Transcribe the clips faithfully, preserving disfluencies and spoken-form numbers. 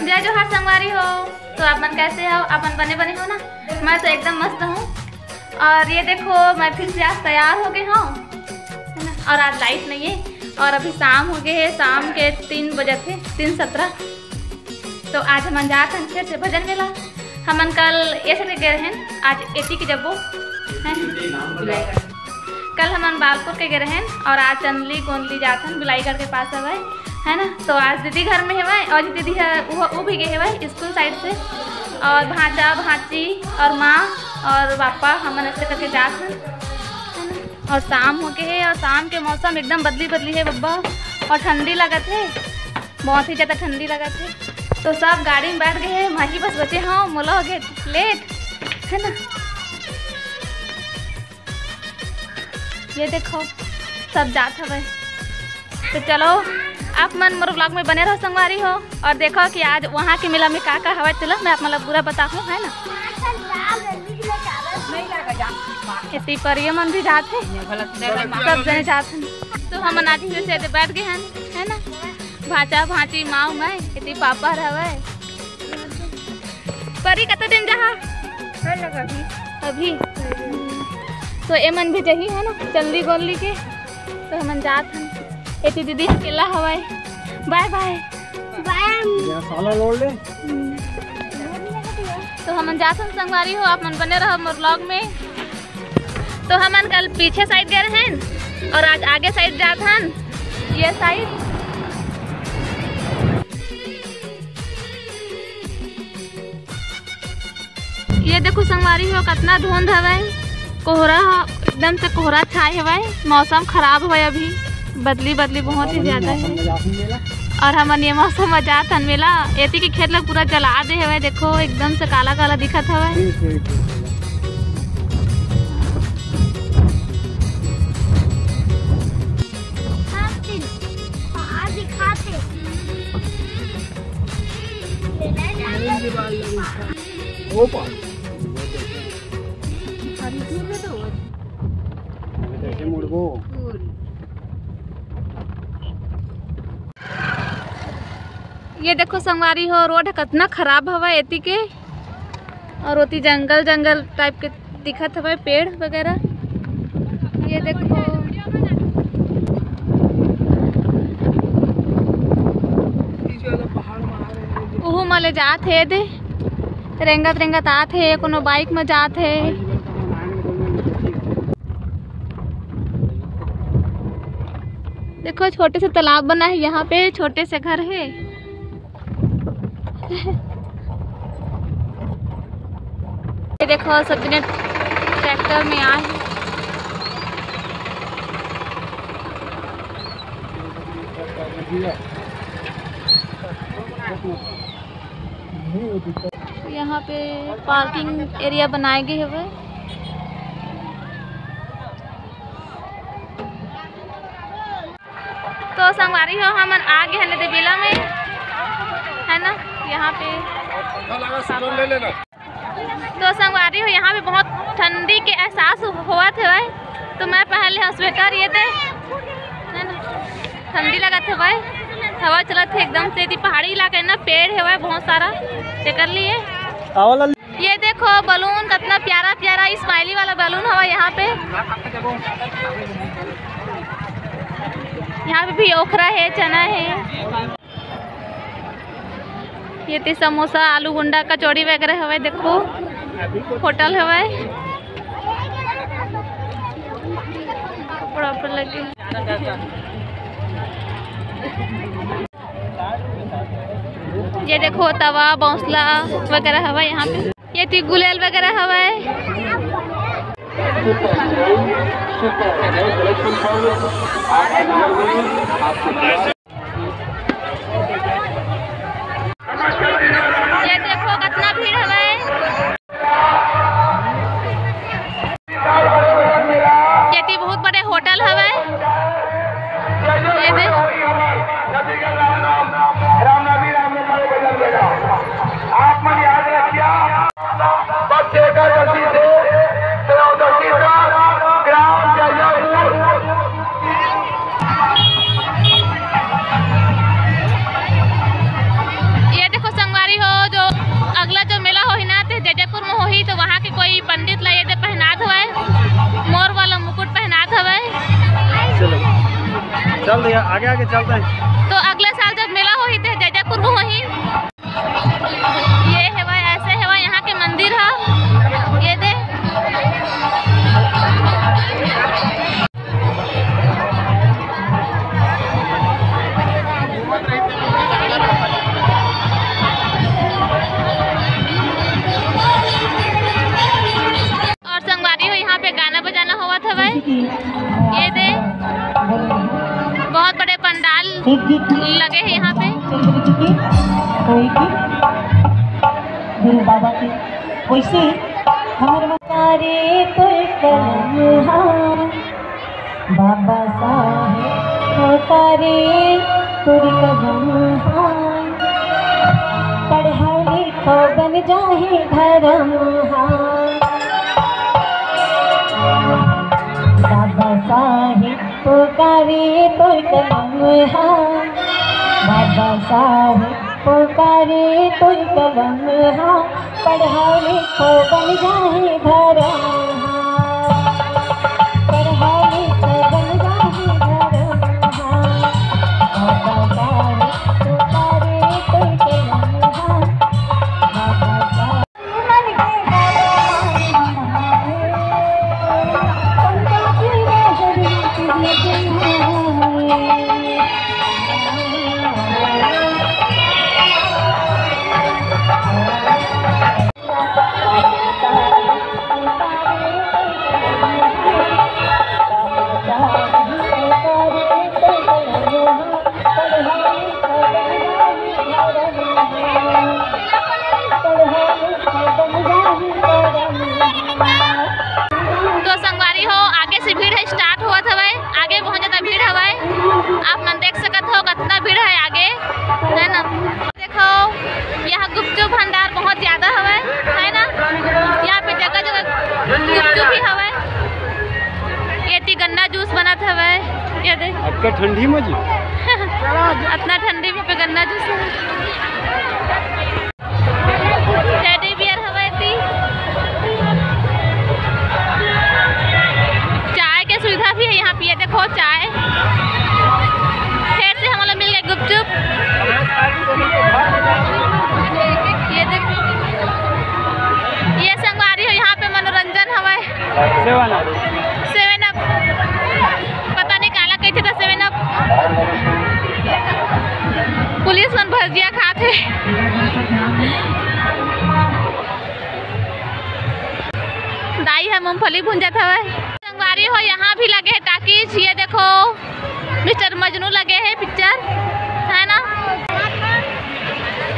जय जोहार संगवारी हो। तो आप मन कैसे हो? आप मन बने बने हो ना? मैं तो एकदम मस्त हूँ। और ये देखो, मैं फिर से आज तैयार हो गई हूँ, है ना? और आज लाइट नहीं है और अभी शाम हो गए है, शाम के तीन बजे थे, तीन सत्रह। तो आज हमन जात हन फिर से भजन मेला। हमन कल ये सड़क गए रहन, आज एती के जब्बो, है ना? कल हमन बालपुर के गए रहन और आज चंदली गोंदली जात हन, बिलाईगढ़ के पास हवय, है ना? तो आज दीदी घर में हवय और दीदी है वो, वो भी गए हवय स्कूल साइड से। और भांचा भांची और माँ और पापा हमन ऐसे करके जात हन, है ना? और शाम हो गए है और शाम के मौसम एकदम बदली बदली है बब्बा, और ठंडी लगत है, बहुत ही ज्यादा ठंडी लगत है। तो सब गाड़ी में बैठ गए हैं, मैं ही बस बचे हूँ, मोला हो गए लेट, है ना? ये देखो, सब जात हवे। तो चलो, आप मन मोर vlog में बने रहो संगवारी हो, और देखो कि आज वहाँ के मेला में का का हवा। चलो, मैं आप मन ला पूरा बताहूँ, है ना? एती परिये मन भी जात है, सब जने जात है। तो हमन आज फिर से एदे बैठ गए हन, है ना? भांचा भांची माऊ मैं, एती पापा रहवे। परी कत दिन जहा? अभी। तो एमन भी जही, है ना, चंदली गोंदली के। तो हमन जात हन। एती दीदी अकेला हवय। बाय बाय। बाय। तो हमन जात हन संगवारी हो, आप मन बने रहो मोर vlog में। तो हमन कल पीछे साइड गए रहन और आज आगे साइड जात हन, ये साइड। ये देखो संगवारी हो, कतना धुंध हवय, कोहरा ह, एकदम से कोहरा छाए हवय। मौसम खराब हवय अभी, बदली बदली बहुत ही ज्यादा है। और हमन ये मौसम में जात हन मेला, एती के खेत ला पूरा जला दे हवय। देखो एकदम से काला काला दिखत हवय। ये देखो संगवारी हो, रोड ह कतना खराब हवय एती के, और ओती जंगल जंगल टाइप के दिखत हवय, पेड़ वगैरह। ये देखो, उहू म ले जात हे दे, रेंगत रेंगत आत हे, कोनो बाइक म जात हे। देखो, छोटे से तालाब बना है यहाँ पे, छोटे से घर है। ये देखो, सब जने ट्रैक्टर में आए हैं। यहाँ पे पार्किंग एरिया बनाए गए हुए। तो संगवारी हो, हमन आ गए हैं देबीला में, है ना, यहाँ पे। तो संगवारी हो, यहाँ पे बहुत ठंडी के एहसास होवत हवय, तो मैं पहन ले हूँ स्वेटर, ये दे, है ना, ठंडी लगत हवय, हवा चलत है एकदम से। एती पहाड़ी इलाका है ना, पेड़ हवय बहुत सारा, तेकर लिए। ये देखो बलून, कितना प्यारा प्यारा स्माइली वाला बलून हवा यहाँ पे। यहाँ पे भी ओखरा है, चना है। ये ते समोसा, आलू गुंडा, कचौड़ी वगैरह हवय। देखो, होटल हवय, कपड़ा ऊपर लगे। ये देखो, तवा, बौंसला वगैरह हवय यहाँ पे। ये ती गुलेल वगैरह हवय। ये देखो, कितना भीड़ हवय। ये ती बहुत बड़े होटल हवय। ये दे। आप मन याद रखिए, बस एकादशी से त्रयोदशी तक ग्राम जैजयपुर। आगे आगे चलते हैं। तो अगले साल जब मेला होही, ते जैजैपुर में होही। ये हेवय, ऐसे हेवय यहाँ के मंदिर ह। ये दे। और संगवारी हो, यहाँ पे गाना बजाना होवत हवय। ये दे, बहुत बड़े पंडाल लगे हे यहाँ पे। गुरु बाबा के वैसे हमर तारे तोर कलम हा, बाबा साहेब तारे तोर कलम हा, पढ़ा लिखा बन जाही धरम हा। बाबा साहेब पुकारे तोर कलम हा, बाबा साहेब पुकारे तोर कलम हा, पढ़ा लिखा बन जाही धरम हा, पढ़ा लिखा बन जाही धरम हा। बाबा साहेब पुकारे तोर कलम हा, बाबा साहेब तो संगवारी हो, आगे से भीड़ ह start होवत हवय, आगे बहुत ज्यादा भीड़ हवय। आप मन देख सकत हो कतना भीड़ है आगे, है ना। देखो, यहाँ गुपचुप भंडार बहुत ज्यादा हवय, है ना। यहाँ पे जगह जगह गुपचुप ही हवय। ये ती गन्ना जूस बनत हवय, ये दे। अतका ठंडी में जी? अतना ठंडी में पे गन्ना जूस है। टेडी बियर हवय ती। चाय के सुविधा भी है यहाँ पे, ये देखो चाय। फिर से हमला मिल गए गुपचुप। ये देखो, ये संगवारी हो, यहाँ पे मनोरंजन हवय। Seven up. Seven up. पता नहीं काला कहिथे त सेवन अप। पुलिस मन भजिया खात हे। दाई ह मूंगफली भूंजत हवय। संगवारी हो, यहाँ भी लगे हे टाकीज। ये देखो, मिस्टर मजनू लगे हे पिक्चर, है ना।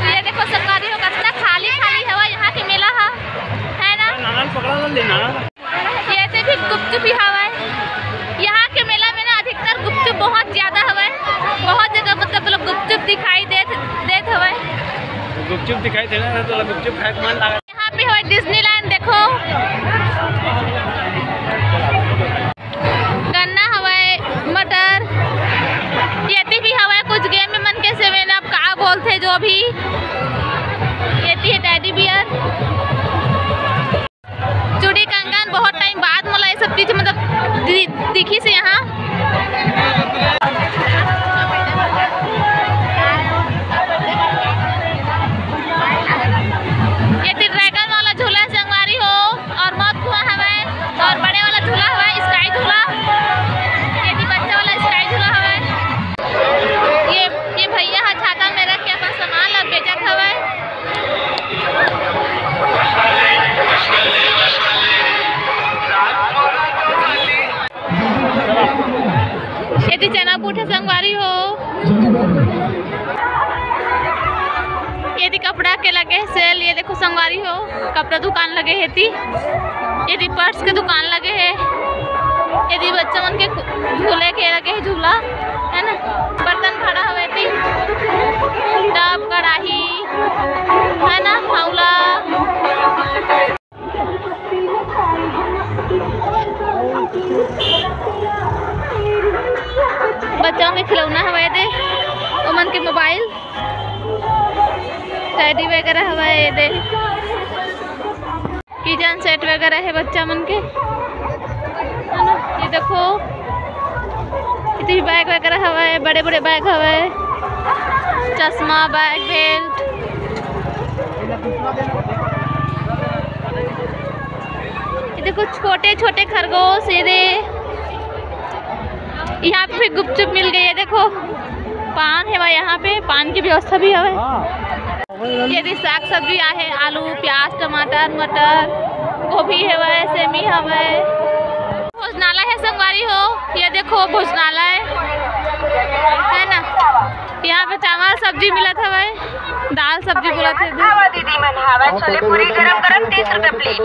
ये देखो संगवारी हो, कतना खाली खाली हवय यहाँ के मेला ह, है ना। नाना पकड़ा ले, नाना। ये से भी गुपचुप ही हवय। यहाँ के मेला में ना अधिकतर गुपचुप बहुत ज्यादा हवय, बहुत जगह मतलब लोग गुपचुप दिखाई देत देत हवय। गुपचुप दिखाई देना तो गुपचुप खाए के मन लगा। यहाँ पे हवय डिज्नीलैंड, देखो गन्ना हवय, मटर, ये ती भी हवय कुछ गेम में मन के सेवन अप का बोलथे जो भी, ये ती है टेडी बियर। चूड़ी कंगन बहुत टाइम बाद मोला ये सब चीज मतलब दि-, दिखिस यहाँ। ये ती ड्रैगन वाला झूला है संगवारी हो, और मौत कुआं हवय, और बड़े वाला झूला हवय स्काई झूला, ये ती बच्चा वाला स्काई झूला हवय। ये, ये भैया ह छाता में रख के अपन सामान ला बेचत हवय। ये ती चना बूट हे संगवारी हो। ये ती कपड़ा के लगे सेल, ये देखो संगवारी हो, कपड़ा दुकान लगे हे ती। ये ती पर्स के दुकान लगे हे। ये ती बच्चा मन के खु-, झूले के लगे हे झूला, है ना। बर्तन भाड़ा हवे ती, टब, कढ़ाई, है ना, हौला। बच्चा मन के खिलौना हवय दे, ओमन के मोबाइल, टेडी वगैरह हवय दे, किचन सेट वगैरह है बच्चा मन के, है ना। ये देखो, इतनी बैग वगैरह हवय, बड़े बड़े बैग हवय, चश्मा, बैग, बेल्ट। ये देखो, छोटे छोटे खरगोश, ये दे। यहाँ पे भी गुपचुप मिल गई है। देखो, पान है भाई, यहाँ पे पान की व्यवस्था भी हवे। ये दी साग सब्जी आहे, आलू, प्याज, टमाटर, मटर, गोभी हवे, सेमी हवे। भोजनालय है संगवारी हो, ये देखो भोजनालय है ना, यहाँ पे चावल सब्जी मिलत हवे, दाल सब्जी बोलत है। दीदी मन हवे छोले पूरी गरम गरम तीस रुपए प्लेट।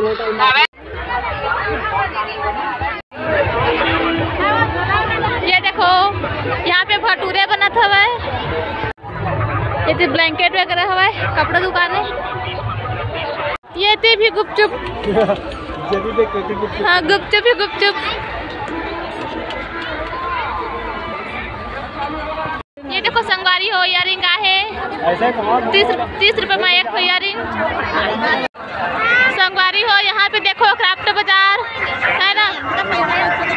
ये देखो, यहाँ पे भटूरे बनत हवे। ये तो ब्लैंकेट वगैरह हवे, कपड़ा दुकान है। ये ते भी गुपचुप। हाँ, गुपचुप ही गुपचुप। ये देखो संगवारी हो, इयररिंग आहे तीस, तीस रुपए में एक ठो इयररिंग। संगवारी हो, यहाँ पे देखो क्राफ्ट बाजार है ना,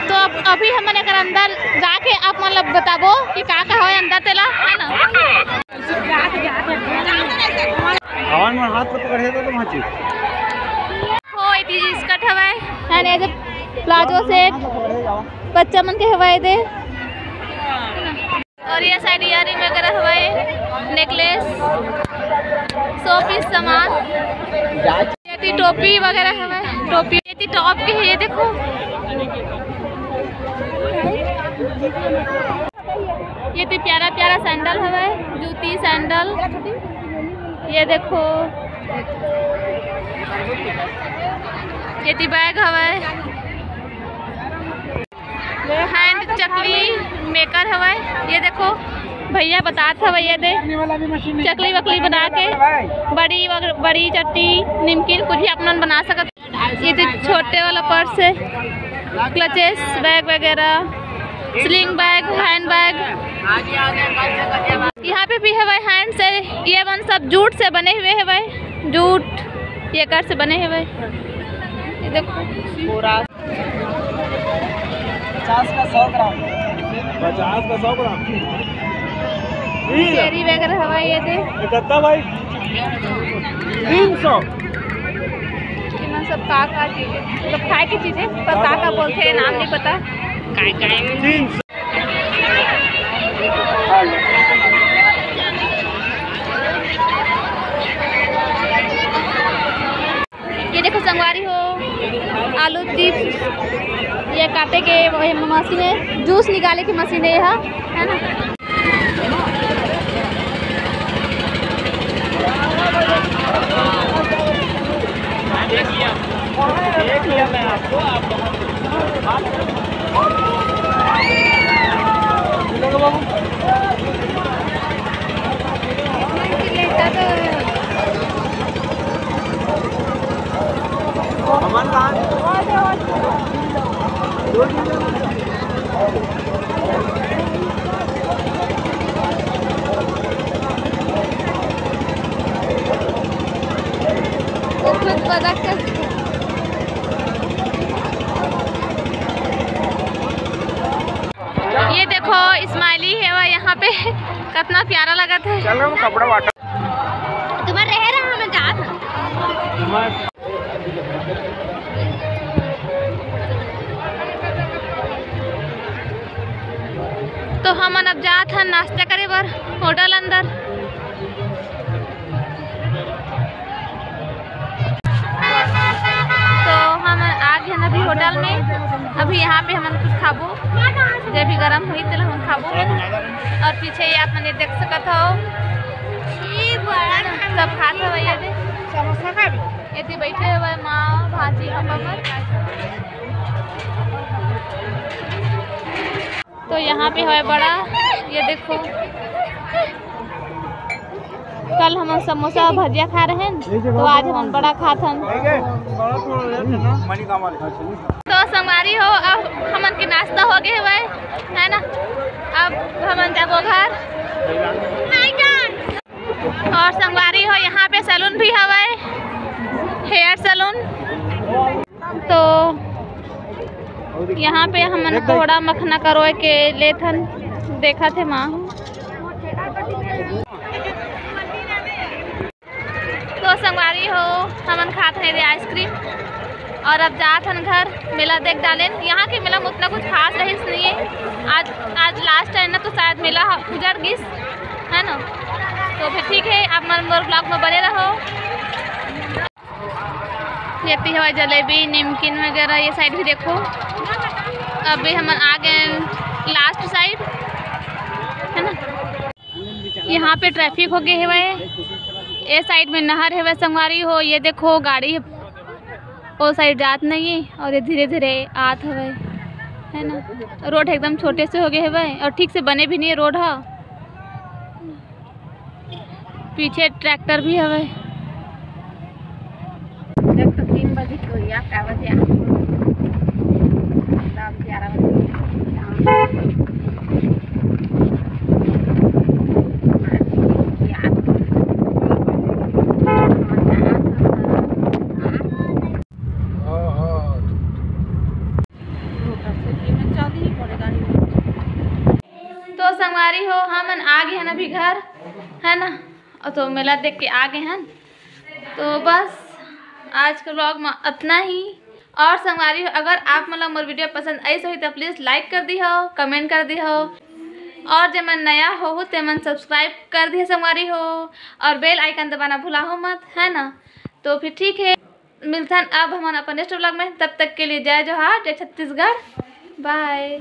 तो अब, अभी हमन एकर अंदर जाके आप मन ला बताबो कि का का है अंदर तेला, है ना। हवा में हाथ तो पकड़े तो तुम हाथी। हो, इति स्कर्ट हवाए, है ना, ये प्लाजो सेट बच्चा मन के हवाए दे। और ये साइड इयररिंग वगैरह हवे, नेकलेस, शो पीस सामान, ये ती टोपी वगैरह हवे, टोपी, ये ती टॉप के है, ये देखो, ये ती प्यारा प्यारा सैंडल हवे, जूती सैंडल, ये देखो, ये ती बैग हवे। हैंड चकली मेकर हवे, ये देखो भैया बतात हवे, ये दे चकली वकली बना के बड़ी वग-, बड़ी चट्टी निमकीन कुछ भी अपन बना सकत। ये दे छोटे वाला पर्स है, क्लचेस, बैग वगैरह, स्लिंग बैग, हैंड बैग। यहाँ पे भी हवे हैंड से, ये मन सब जूट से बने हुए हवे, जूट ये कर से बने हवे। ये देखो। पचास का सौ ग्राम। पचास का सौ ग्राम। चेरी वगैरह हवा ये दे। ये कितना भाई? तीन सौ। इमन सब का का चीज है? मतलब खाए की चीज है, पर का का बोलते हैं, नाम नहीं पता। काय काय? तीन सौ। ये देखो संगवारी हो, आलू चिप्स, ये काटे के वही मशीन है, जूस निकाले की मशीन है यहाँ, है ना। ये देखो, स्माइली है वो यहाँ पे, कितना प्यारा लगत है। चलो, हम कपड़ा वाटर। तुम्हारे रह रहा, हमें जात है। तो हमन अब जात हन नाश्ता करे बर होटल अंदर। तो हम आ गए हैं अभी होटल में। अभी यहाँ पे हमन कुछ खाबो, जे भी गरम हुई तेला हमन खाबो। और पीछे ये आप मन देख सकत हो, सब खात हवे ये दे। समोसा खाबे? एती बैठे हुए माँ, भाजी, पापा मन। तो यहाँ पे है बड़ा, ये देखो, कल हम समोसा भजिया खा रहे हैं, तो आज हम बड़ा खात हन। तो संगवारी हो, अब हमन के नाश्ता हो गए हुए है ना, अब हमन जाबो घर। और संगवारी हो, यहाँ पे सैलून भी हवे, हेयर सैलून। तो यहाँ पे हमन थोड़ा मखना करोए के लेथन, देखत हे माँ। तो संगवारी हो, हमन खात हन एदे आइसक्रीम और अब जात हन घर। मेला देख डालेन। यहाँ के मेला में उतना कुछ खास रहिस नहीं है। आज, आज लास्ट टाइम ना, तो शायद मेला ह-, उजड़ गिस, है ना। तो फिर ठीक है, आप मन मोर ब्लॉग में बने रहो। ये तो हवा जलेबी, नमकीन वगैरह, ये साइड भी देखो। अभी हमन आ गए लास्ट साइड, है ना। यहाँ पे ट्रैफिक हो गए हवय। ये साइड में नहर हवय संगवारी हो, ये देखो गाड़ी ओ साइड जात नहीं है और ये धीरे धीरे आत हवय, है ना। रोड एकदम छोटे से हो गए हवय और ठीक से बने भी नहीं है रोड ह। पीछे ट्रैक्टर भी हवय। देख तो तीन बजे के होइया, का बजे आ? दस ग्यारह बजे। तो संगवारी हो, हमन आ गए हन अभी घर, है ना। और तो मेला देख के आ गए हन। तो बस आज के व्लॉग में इतना ही। और संगवारी हो, अगर आप मन ला मोर वीडियो पसंद आइस होही तो प्लीज लाइक कर दिहो, कमेंट कर दिहो, और जे मन नया हो ते मन सब्सक्राइब कर दिहो संगवारी हो, और बेल आइकन दबाना भुलाहो मत, है ना। तो फिर ठीक है, मिलथन अब हमन अपन नेक्स्ट व्लॉग में। तब तक के लिए जय जोहार, जय छत्तीसगढ़, बाय।